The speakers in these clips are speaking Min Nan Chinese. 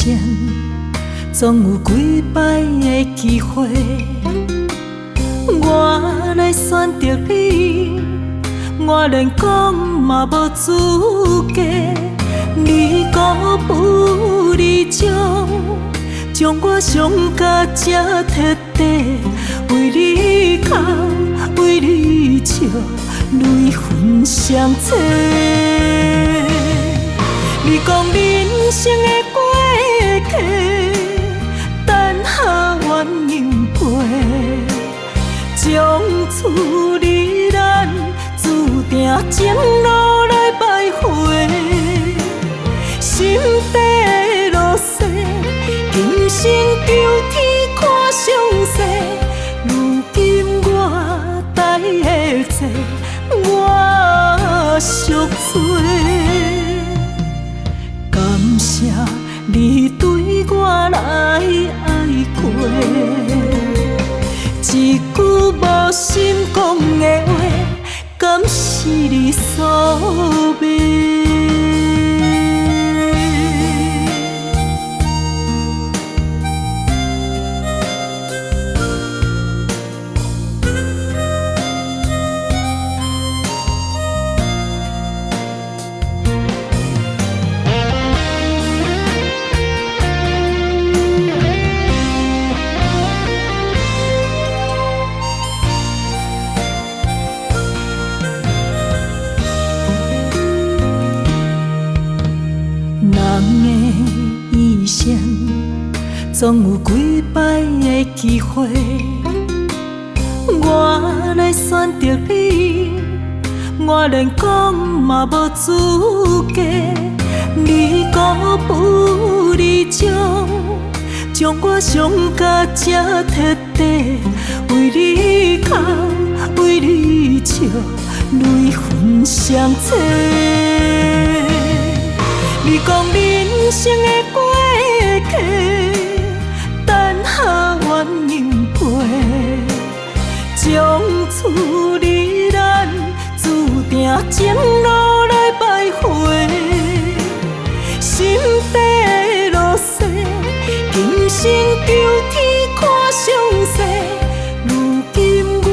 生總有幾擺的機會，我來選擇你，我連講嘛無資格。你孤不離將，將我傷甲這徹底，為你哭，為你笑，淚痕相切。你講人生的過客，等下鴛鴦被，從此你咱注定情路來徘徊，心底落雪，今生求天看詳細。如今我代做，我贖罪。感謝你對我來愛過，一句無心講的話，敢是你所欲？人的一生總有幾擺的機會，我來選擇你，我連講嘛無資格。你孤不離將，將我傷甲這徹底，為你哭，為你笑，淚痕相切。你講人生的過客，等下鴛鴦被，從此你咱注定情路來徘徊，心底落雪，今生求天看詳細。如今我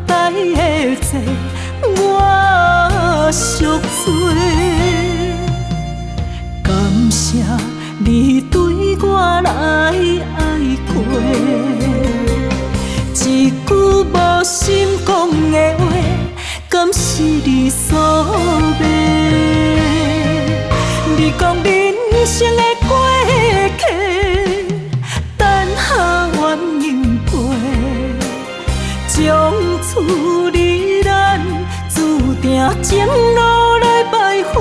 代做，我贖罪。感謝你對我來愛過，一句無心講的話，敢是你所欲？你講人生的過客，等下鴛鴦被，從此你咱注定情路來徘徊。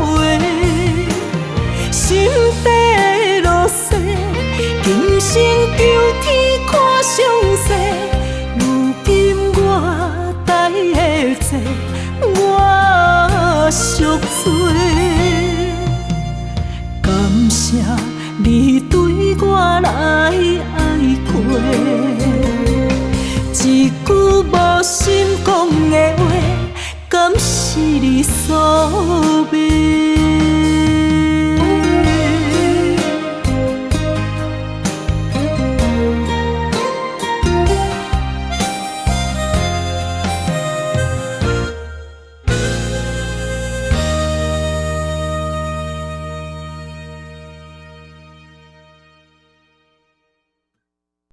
心底落雪，今生求天看詳細。如今我代做，我贖罪。感謝你對我來愛過，一句無心講的話，敢是你所欲？